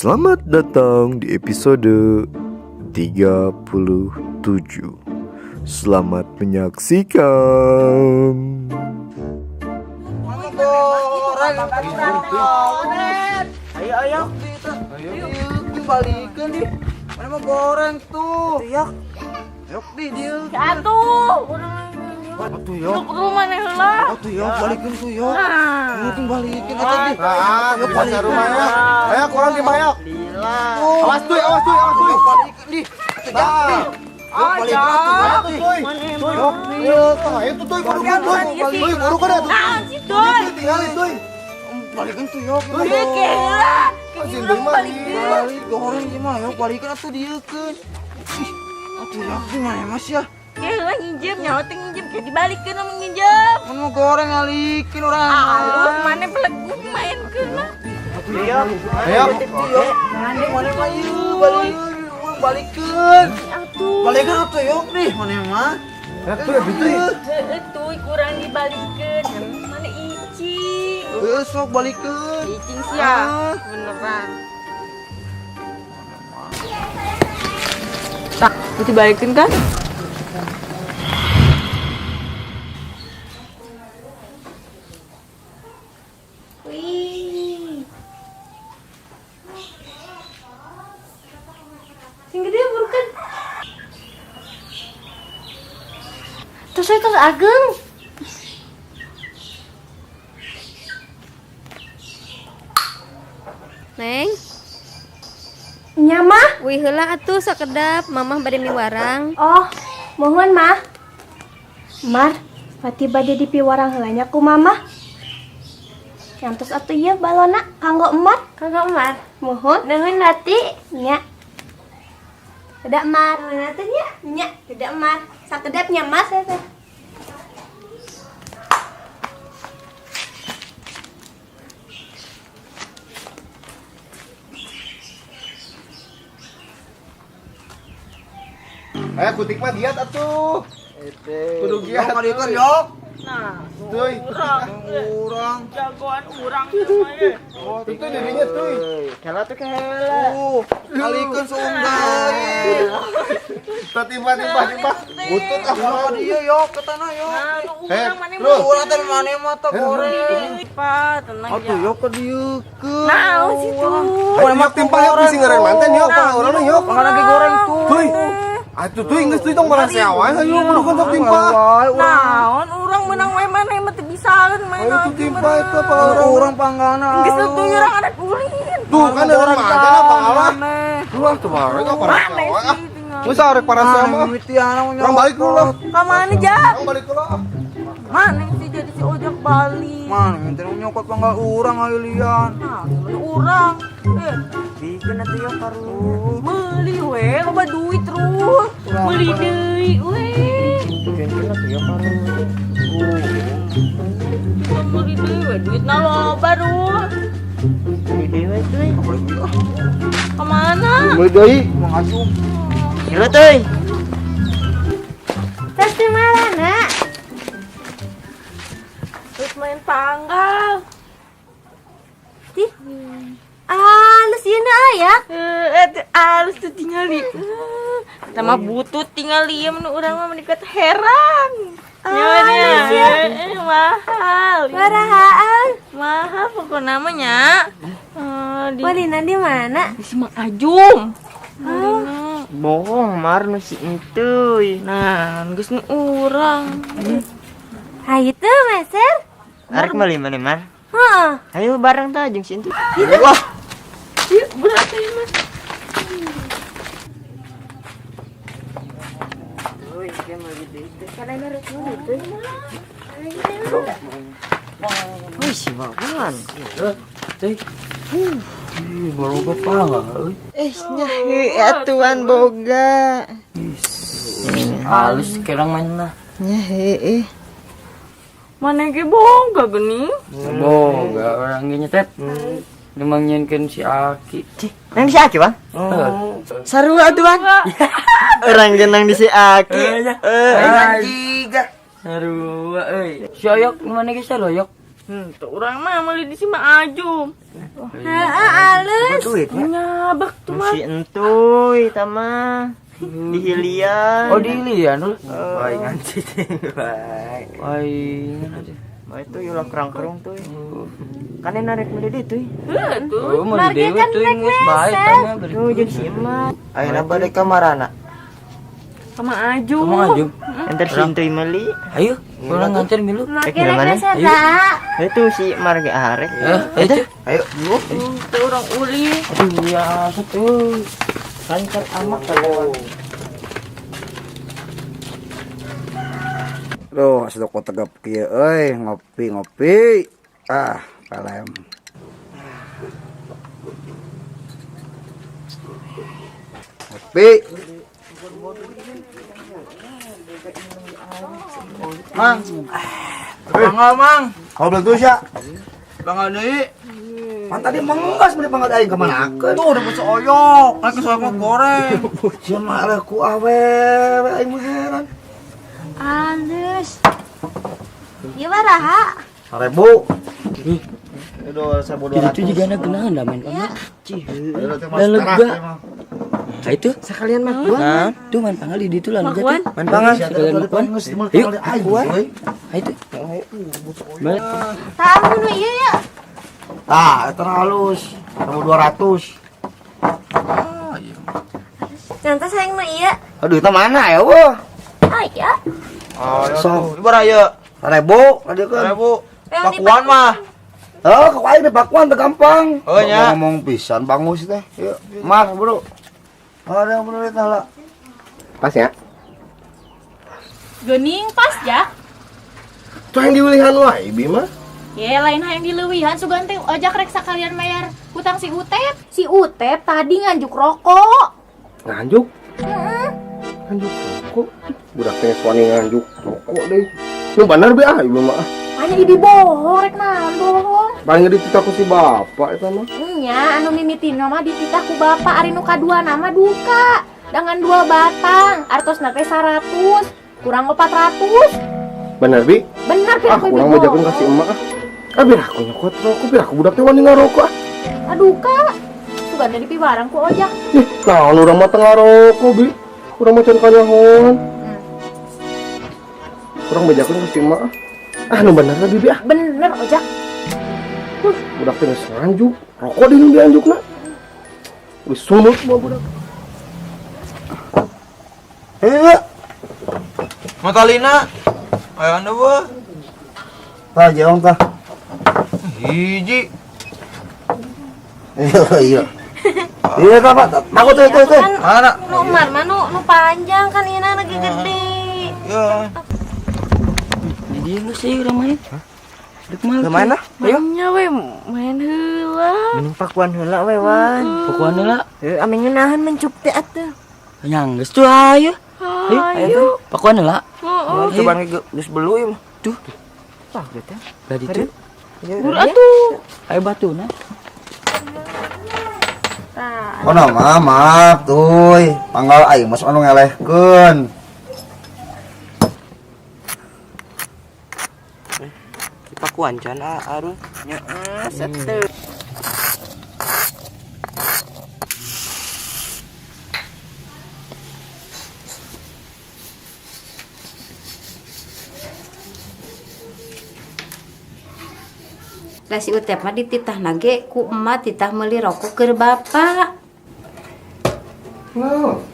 Selamat datang di episode 37. Selamat menyaksikan. Goreng. Ayo, ayo. Ayo, balikin di. Mana mau goreng tuh? Yok. Yok di dia. Atuh. Atuh yok. Ke rumah nih heula. Atuh yok, balikin tuh yok. Mungkin balikin atau di. Ah, ke pasar rumahnya. Ayo kurang di mayok. Awas tuh, awas tuh, awas tuh. Balikin di. Nah, Yok balikin atuh tuh. Yok yok. Ayo tuh tuh, baru kan tuh. Tuh, baru kan tuh. Naon sih tuh? Tinggalin tuh. Balikin tuh yok. Ieu ke heula. Asin deui mah. Balik goreng gimana yok balikin atuh dieukeun. Ih, atuh yok gimana Mas ya? Ke heula nginjem nyawa teh nginjem ke dibalikeun mun nginjem. Mun mau goreng ngalikin orang. Alus mana beleguk mainkeun mah. Ayo. Mana mah ieu balik balikeun. Atuh. Balikeun atuh yok nih mana mah. Ya tuh, gitu. Heueuh tuh kurang dibalikeun. Mana icing. Heueuh sok balikeun. Icing sia. Beneran. Tak, itu dibalikin kan? Wih. Sing gede burukan. Terus saya terus ageng. Neng, Nya mah. wih heula atuh sakedap, mamah bade miwarang. Oh, mohon mah. Mar, pati bade dipiwarang heula nya ku mama. Nyantos atuh ieu balona kanggo Emar. Kanggo Emar. Mohon. Nuhun Lati. Nya. Tidak Mar. Nuhun atuh nya. Nya, tidak Mar. Sakedap nya Mas. Ayo kutik mah giat atuh. Kudu giat. Balikin yok. Nah, Tuh. Urang. jagoan urang mah ye. Itu dirinya tuh. Kela tuh kela. Balikeun seunggai. Tiba tiba tiba. Butut ah. Yok dia yok ke tanah yok. Nah, nu Eh, urang mana terus. Urang teh mana mah teh goreng. Pak, tenang Atuh ya. yok ke dieukeun. Naon sih tuh? Ayo mah timpah yok bisi ngeren manten yok, pang urang mah yok. Pangana ge goreng tuh. Tuh. Atuh tuh geus tuh tong barang sewa ayo kudu kan sok timpah. Naon urang menang we mana mah teu bisaeun main Ayo tuh timpah eta pang urang. Urang panggana. Geus tuh urang ada ulin. Tuh kan orang manten apa Allah. Lu ah tuh bareng ah para Mana sewa ah. sih tinggal. Geus arek para sewa mah. Urang balik dulu lah. Ka mana ja? Urang balik dulu ah. Mana sih jadi si ojek balik? Mana minta nyokot panggal urang ayo lian. Nah, gimana urang? Eh, Bikin atuh yok karu. meuli we, loba duit terus. Meuli deui we. Bikin atuh yok karu. Meuli deui we, duitna loba terus. Beli deui tuh. Ka mana? Meuli deui. Mangajung. Gila tuh. Terus di mana? Terus main tanggal. Tih. Alus ieu na aya. Eh, alus tuh tinggal di. Sama butut tinggal ieu mun urang mah mendekat herang. Alus ya. Mahal. Barahaan. Mahal pokok namanya. Di Walina di mana? di Simang Ajum. Walina. Bohong mar nu si entuy. Nah, geus nu urang. Hayu tuh meser. Arek meuli mana mar? Heeh. Ayo bareng tah jeung si entuy. Wah, Yuk, berat ya, Mas. Wih si Wawan. Teh. Ih, baru panggal euy. Eh nya heuh atuan boga. Halus kerang mana? Nya heuh. Mana ge boga geuning? Boga orang ge nyetet. Memang nyenkeun si Aki. Cih, nang si Aki, Bang? Oh. Sarua atuh, Bang. Orang ge nang di si Aki. Eh, Tiga. Sarua euy. Si Oyok mana ge sarua Oyok? Tuh urang mah meuli di si Mak Ajum. Heeh, alus. Nyabak tuh mah. Si entuy tama. Di hilian. Oh, di hilian lu. Baik nganci baik. Aing aja. Mah itu ulah kerang-kerung tuh. Kan yang narik meuli di tuh. Heuh tuh. Oh, meuli deui kan tuh rek geus bae meser. tama beri. Tuh jeung si emak. Ayeuna bade ka marana? Sama Ajum. Sama Ajum. Entar si entuy meuli. Ayo, urang nganter milu. Make Eh, rek gimana? meser tak? Itu si marga arek. Eh, ayo. Ayo. Tuh urang uli. Aduh, ya tuh. Lancar amat kalau. Duh, asup ku tegap kieu euy, ngopi-ngopi. Ah, kalem. Ngopi. Mang. Bangga mang. Kalau belum tuh ya. Bangga deui. Pan tadi menggas meuli panggal aing ka manakeun. Tuh udah bocah oyok, lagi soal mah goreng. Sia mah areuh ku awewe aing mah heran. Alus. Ieu baraha? 1000. Aduh, 1200. Itu juga anak genahan dah main panggal. Ayo Lega. Nah itu Sekalian mah gua. Nah, tuh main panggal di ditu lah lega tuh. Main pangan. Sekalian makan. Yuk, Ayo. Ayo tuh. Balik. Tah nu ieu ya. Tah, eta halus. 1200. Nanti sayang nu ieu. Aduh, itu mana ya, wah? Aya. Oh, Sok. Ieu bara ieu. 1000 tadi kan. 1000. Yang Pakuan mah. Oh, kok aing di pakuan teh gampang. Oh, nya. Ngomong pisan bangus teh. Yuk, mas, Bro. Ada yang bro eta lah. Pas ya? Geuning pas ya. Tuh yang diulihan wae bi mah. Ye, lain hayang dileuwihan sugan teh ojak rek sakalian bayar hutang si Utep. Si Utep tadi nganjuk rokok. Nganjuk? Nganjuk rokok. Budak teh suani nganjuk rokok deui. Nu bener bi ah ibu mah. Hanya ibi bohong rek naon bohong. Paling dititah ku si bapak eta mah. Nya anu mimitina mah dititah ku bapak ari nu kadua nama duka. Dengan 2 batang, artosna teh 100, kurang 400. Bener bi? Bener Ah, bi kurang mau jagoan kasih emak ah. Ah, biar aku nyokot rokok, biar aku budak teh wani ngarokok ah. Aduh kak, sugan dari piwarang ku ojak. Ih, naon urang mah teu ngarokok bi. Urang mah can kanyahoan. Kurang bejakeun ka si emak ah. Ah, nu bener teh bibi ah. Bener ojak. Budak teh geus nganjuk, rokok deui nu dianjukna. Geus sunut mah budak. Ayo. Matalina. Ayo anda wah. Tah, jeong tah. Hiji. Iya, iya. Iya, tah, Pak. Takut tuh, tuh, tuh. Kan Mana? nu Umar mah nu panjang kan ieu lagi gede. Ya. Di dieu geus sih urang main. Dek mal. Ke mana? Ayo. Nya we main heula. Mending pakuan heula we wan. Pakuan heula. Heuh, ame ngeunaheun mencuk teh atuh. Nyang geus tuh ayo. Ayo, Ayo. Pakuan heula. Heeh. Coba geus belu ieu mah. Tuh, Wah, gitu. lah ditu. Buru atuh. Ayo batuna. Oh, nah, maaf, maaf, tuh. Panggal aing masuk anu ngelehkeun. Pakuan can ah aruh. Heeh, satu. Lah si Utep mah dititah nage ku emak titah meuli rokok keur bapak. Naon?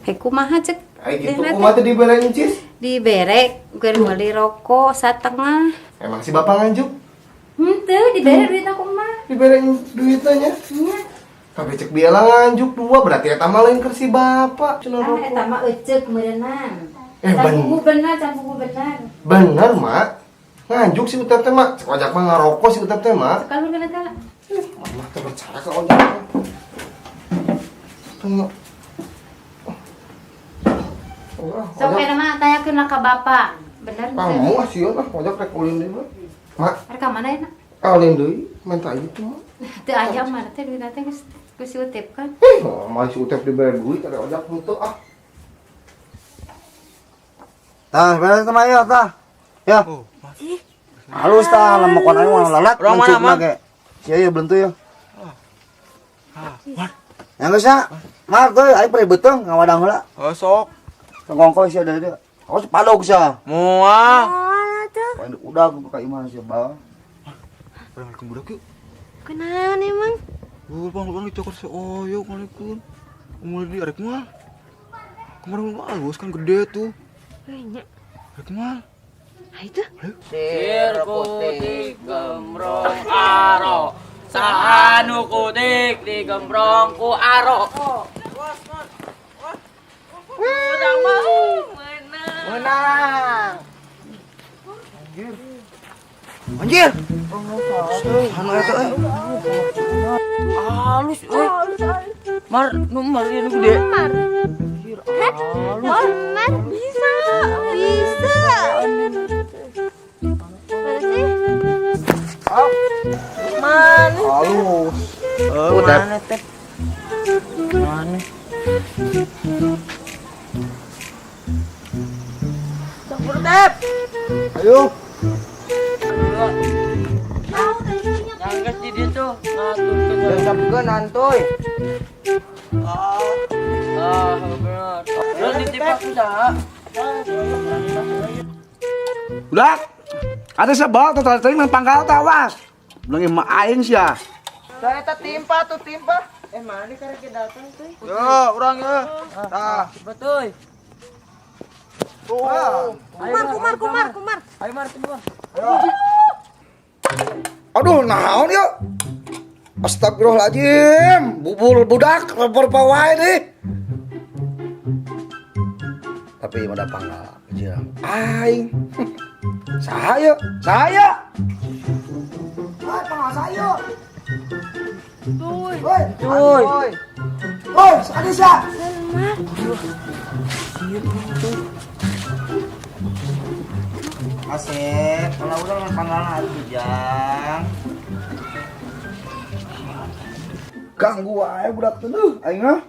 Hei kumaha cek? Ai gitu kumaha teh dibere encis? Dibere keur meuli rokok satengah. Emang si bapak nganjuk? Henteu dibere duit aku emak. Dibere duitnya nya? Nya. Tapi cek biela nganjuk dua berarti eta mah lain keur si bapak cenah Ah rokok. eta mah eceuk meureunang. Eh, Can buku bener, can buku bener. Bener, Mak. Nganjuk si Utep teh, Mak. Cek ojak mah ngarokok si Utep teh, Mak. Kalau kena teh. Mah teh percaya ka ojak teh. Tengok. Oh, ah, Sok ojak. eta mah tanyakeun lah ka bapak. Bener teu? Kamu ah sieun ah ojak rek ulin deui mah. Mak, Rek ka mana ya? ulin deui minta itu mah. Teu aya mana teh duitna teh geus ku si Utep kan. Eh, mah si Utep dibere duit ada ojak henteu ah. Tah, beres sama ya, tah. Ya. Oh, Halus tah lemokon aing mah lalat Orang mana, mencupna Mang? ge. Sia ieu belentu ya. Yang geus nya. Mar tuh aing pre beuteung ngawadang heula. Oh, sok. Ngongko sia dari dia. Aku padog sia. Moal. Moal tuh. Paling udah aku ka imah sia bawa. Urang ke budak yuk. Kunaon emang? Bang, urang dicokot si Oyok ngalikeun. Umur di arek moal. Kemarin mah halus kan gede tuh. Nya. Arek moal. Ah itu. Sirkutik gembrong aro. Sahanu kutik di gembrong ku aro. Urang mah menang. Menang. Anjir. Anu eta euy. Halus euy. Mar, nu mar ieu nu gede. Mar. Hah? Mar bisa. Bisa. Mana sih? Mana? Halus. Udah. Mana teh? Mana? Campur tep. Ayo. Yang di ditu ngaturkeun. Resepkeun antuy. Ah, bener. Terus ditipak ku saha? Budak. Ada sebab tuh tadi main pangkal tawas. Belum emak aing sia. Saya eta timpa tuh timpa. Eh, mana karek datang tuh? Yo, urang ya. Tah. Betul. Tuh. Kumar, kumar, kumar, kumar. Ayo mar timpa. Aduh, naon yuk? Astagfirullahaladzim, bubur budak, lepor pawai deh. Tapi mah da panggal jirang aing. Saya, saya. Woi, panggal saya. Tuh. Woi, Cuy. woi, sekali sia. Asep, kalau udah main panggal atuh jang. Ganggu wae budak teh deuh aing mah.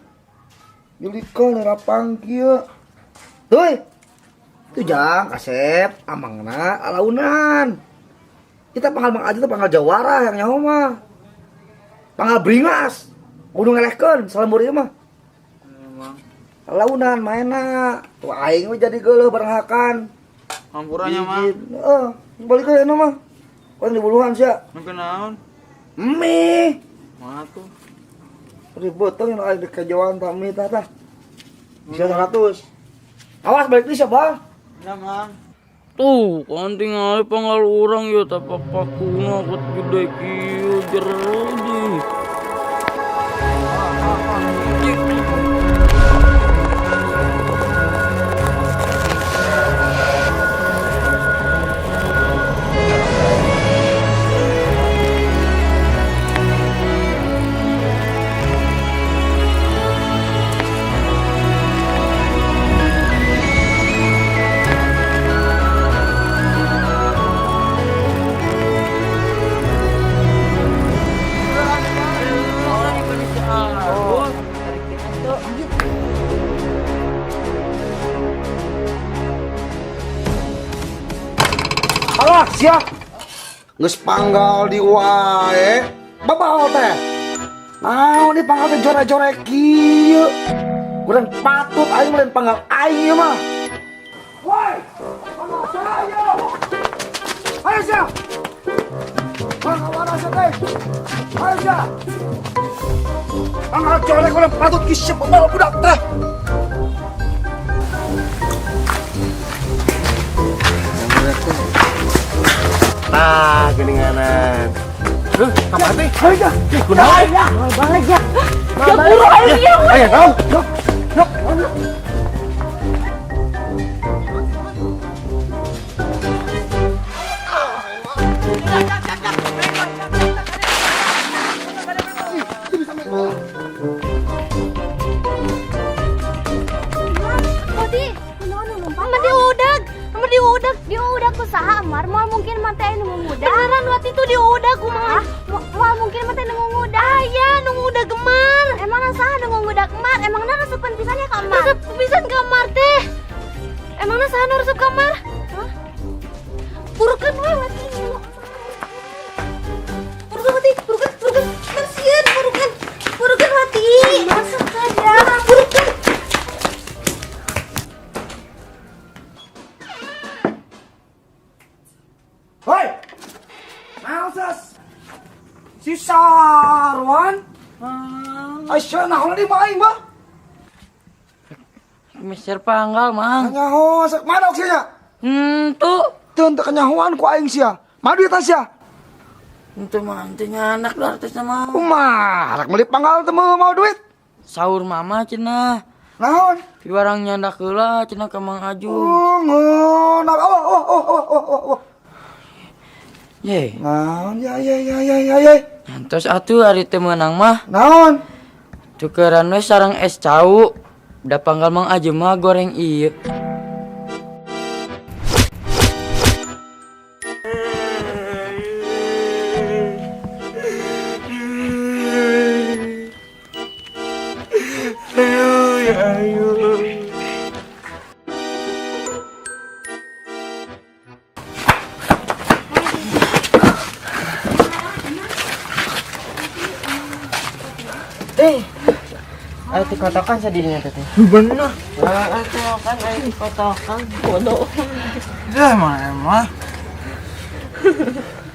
Nyulikeun rapang kieu. Heuy. Tuh jang kasep amangna alaunan. Kita panggal Mang Aji teh panggal jawara yang nyaho mah. Panggal bringas. Kudu ngelehkeun salembur ieu mah. Emang. Alaunan maena. Tuh aing we jadi geuleuh bareng hakan. Hampuranya mah. Heeh, balik ke anu mah. Orang dibuluhan sia. Nu naon? Mie. Mana tuh? Ribet tuh yang ada kejauhan tak mie tah tah. Bisa 100. Awas balik nih siapa? Nah, Mang. Tuh, kan tinggal panggal urang ya tapak pakuna kot gede kieu jero di. Alah siap. Geus panggal di wae. Babal teh. Naon di panggal teh jore-jore kieu. Kurang patut aing lain panggal aing ieu mah. Woi, panggal saya. Ayo siap. Panggal mana sia teh? Ayo siap. Panggal jore kurang patut kisah babal budak teh. Tah, geuninganan. Heuh, ka teh? Ayo dah. Kunaon? Balik ya. Ya buru ayo ya. Ayo, naon? Yok, yok. Odi, Ama diudag, ama diudag, diudag ku saha Amar, moal mungkin mah teh nu ngudag. Beneran waktu itu diudag kumaha? Moal mungkin mah teh nu ngudag. Aya nu ngudag gemar. Emangna saha nu ngudag gemar? Emangna resepan pisan ya ka Amar? Resep pisan ka Amar teh. Emangna saha nu resep ka Amar? Hah? Burukeun we waktu itu. Aisyah naon di mah aing bah? Meser panggal, Mang. Kanyaho, sak mana oksinya? Henteu. Teu teu kanyahoan ku aing sia. Mana duit sia? Henteu mah henteu nyanak lah artis mah. Kumaha rek meuli panggal teu mau duit? Saur mama cenah. Naon? Piwarang nyandak heula cenah ka Mang Ajung. Oh, ngeunah. Oh, oh, oh, oh, oh, oh, oh. Ye. Naon? Ya, ya, ya, ya, ya, ya. Nyantos atuh ari teu meunang mah. Naon? Tukeran we sareng es cau. Da panggal Mang Ajung mah goreng ieu. Aduh, ya ayo. Eh, ayo dikotokan sedihnya teh. Bener. Kotokan, ayo kotokan. Bodoh. Ya emang emang.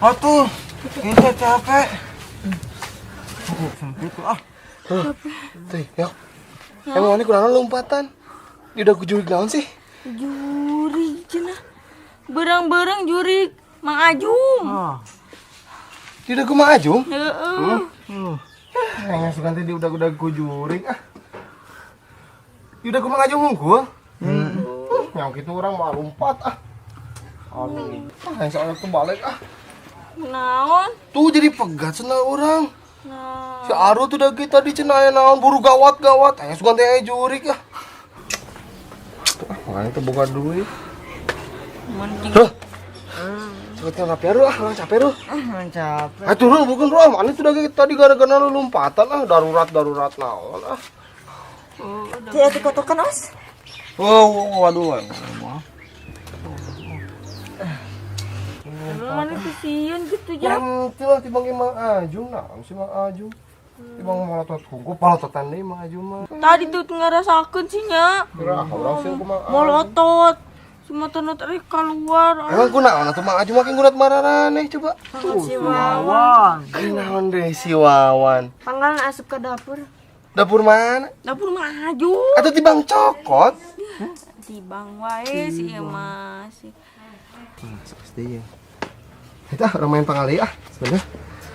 Atuh, kita capek. Sempit tuh ah. Teh, yok. Emang ini kurang lompatan. Dia udah jurig naon sih? Jurig cenah. Berang-berang jurig Mang Ajung. Dia udah Mang Ajung? Heeh. Yang suka nanti dia udah ku jurig ah. Dia udah Mang Ajung unggul. Yang gitu orang mau lompat ah. Aduh, ah, yang soalnya tuh balik ah. Naon? Tuh jadi pegat cenah orang. Nah. Si Aru tuh udah gitu tadi cenah aya naon buru gawat-gawat. Yang suka teh jurig ah. Ah, makanya tuh buka duit. Mending. Huh. Cepet capek ru ah, orang capek ru. Ah, capek. Ah, turun bukan ru ah, mana tuh udah tadi gara-gara lu lompatan ah, darurat-darurat naon ah. Tidak dikotokan, Os. Oh, waduh, emang. Emang mana tuh sieun gitu ya? Yang lah tibang Mang Ajung naon si Mang Ajung. Tibang molotot hungku palototan deui Mang Ajung mah. Tadi tuh ngerasakeun sih nya. Kira urang sieun ku Mang Ajung. Molotot. Cuma tanah tarik keluar. Emang kunaon atuh Mang Ajung makin gunat mararaneh coba. Tuh, si Wawan. Kunaon deh si Wawan. Panggal asup ke dapur. Dapur mana? Dapur Mang Ajung. Atau tibang cokot? Tibang wae si ieu mah si. Pasti ya. Kita orang main pangali ah sebenarnya.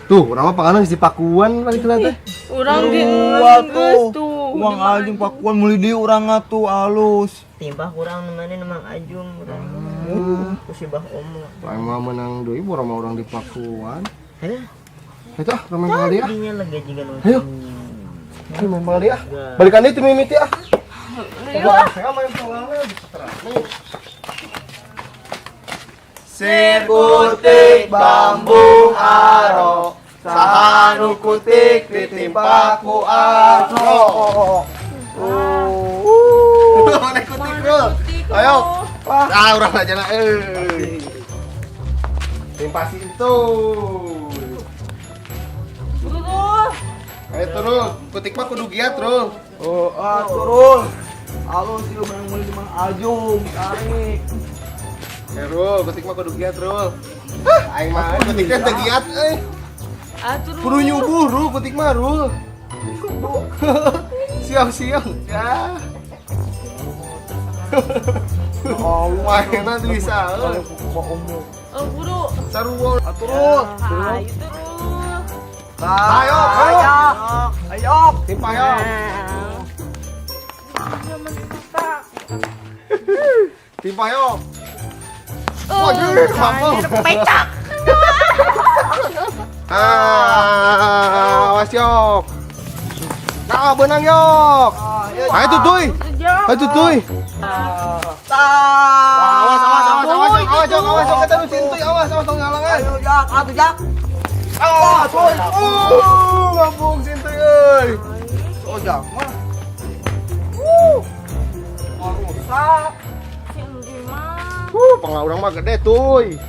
Tuh, orang mah pangalan di Pakuan paling kelihatan teh. Urang ge Tuh, geus tuh. Uang Ajung Pakuan meuli deui urang atuh alus. Timbah kurang nemani Mang Ajung urang. Ku si Bah Omo. Aing mah menang deui urang mah orang di Pakuan. Heh. Itu ah, orang main pangali ah. Dinya lega jiga nu. Ayo. Ayo main pangali ah. Balikan deui teu mimiti ah. Ayo ah. Saya main pangali bisa terang nih. Sirkutik bambu aro sahanu kutik ditimpa ku aro. Mana kutik bro? Ayo. Ah, urang aja lah. Eh. Timpa situ. Turun. Ayo turun. Kutik mah kudu giat, Rul. Oh, ah turun. Alus ieu menang meuli Mang Ajung, tarik. Eh, Rul, kutik mah kudu giat, Rul. Hah, aing mah kutiknya teu giat euy. Ah, turun. Kudu nyubuh, Rul, kutik mah, Rul. Siang-siang. Ya. Oh, Mainan tuh bisa. Oh, Oh, buru. Sarua. Turun. Ayo turun. Ayo, ayo. Ayo. Timpa yo. Timpa yo. Waduh, mampu. Pecak. Ah, awas yok. Nah, benang yok. Ayo tutuy. Ayo tutuy. Awas, awas, awas, awas, awas, yok, awas, yok, kata lu sintuy, awas, awas, tong ngalangan. Ayo jak, atuh jak. Awas, tuy. Ngapung sintuy euy. Oh, jak mah. Mau rusak. Panggal urang mah gede tuy.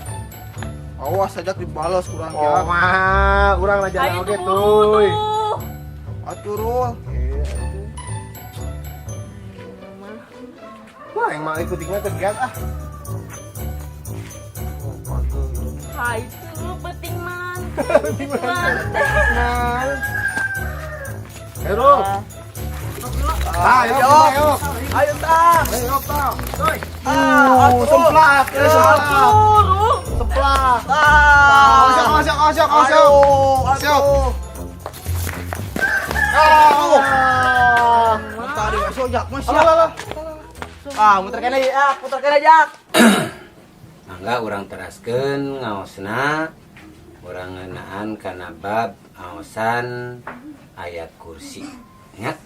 Awas aja dibalas kurang Oh jak. mah, urang lah jalan oge tuy. Atuh Rul. Wah, yang mah ikutiknya tergiat ah. Hai itu penting man. Penting man. Nah. Ayo. Ayo, ayo. Ayo tah. Ayo, tah. Ah, Semplak, ya, semplak. Semplak. Ah. Awas, awas, awas, Ayo, awas. Siap. atuh. Ah. Tadi sojak mah Alah, siap. alah. Ah, muter kene ya, muter kene jak. Mangga urang teraskeun ngaosna, urang ngeunaan kana bab aosan ayat kursi nya.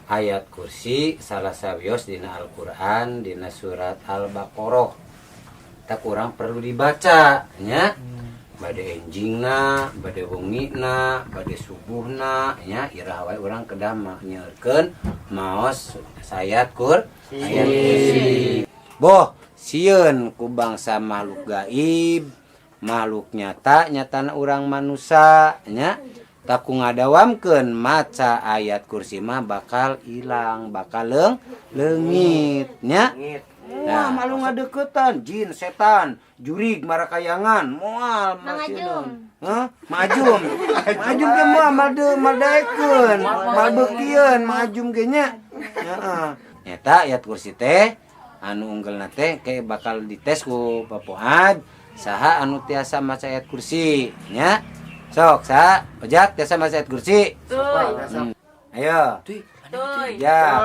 Ayat kursi salah sawios dina Al-Qur'an, dina surat Al-Baqarah. Tak urang perlu dibaca nya, bade enjingna, bade wengina, bade subuhna nya, iraha wae urang kedah nyeurkeun maos ayat kursi. Boh sieun ku bangsa makhluk gaib, makhluk nyata, nyatana urang manusia nya, tak ku ngadawamkeun maca ayat kursi mah bakal ilang, bakal leungit nya. Nah, malu ngadeukeutan jin, setan, jurig, marakayangan, moal. Mang Ajum. Hah? Majum. Majum ge moal mal de mal daekeun, mal beukieun Majum ge nya. Heeh. Nyata ayat kursi teh anu unggelna teh kayak bakal dites ku Pak Fuad saha anu tiasa maca ayat kursi nya. Sok, saha? Ojak tiasa maca ayat kursi? Tuy. Ayo. Tuy. Ya.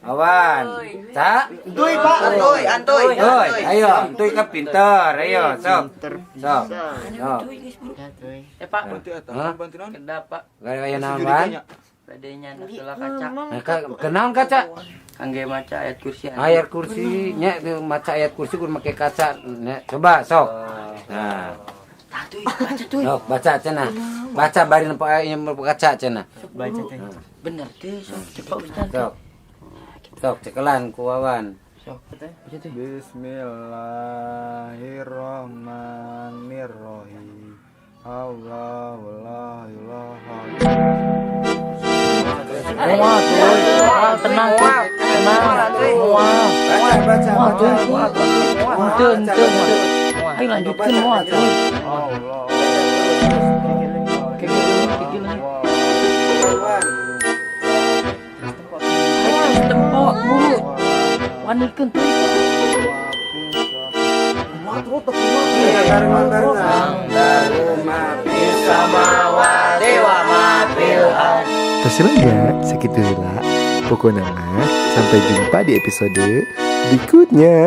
Awan. Sa? Tuy, Pak, antuy, antuy. Tuy, ayo, tuy kan pinter. Ayo, sok. Sok. Sok. Eh, Pak. Hah? Kedap, Pak. Gaya aya naon, Wan? Bade nyandak heula kaca. Nah, kenaon kaca? Kangge maca ayat kursi. Ayat kursi nya, maca ayat kursi kudu make kaca nya. Coba sok. Nah. Baca tuh. Sok baca cenah. Baca bari nempo aya kaca cenah. Baca teh. Bener teh, sok cepat Ustaz. Sok. Sok cekelan ku Wawan. Sok teh. Baca teh. Bismillahirrahmanirrahim. Allahu la ilaha. Wah, tuh. Tenang, tenang. Wah. Baca, baca, baca. Ente, ente, ente. Ayo lanjutkan, wah, tuh. Allah. Kayak gitu, kayak gitu. Ayo, tempo, buru. Wanikeun tuh. Iya, bareng-bareng. Tersilanya segitu lah. Pokoknya mah sampai jumpa di episode berikutnya.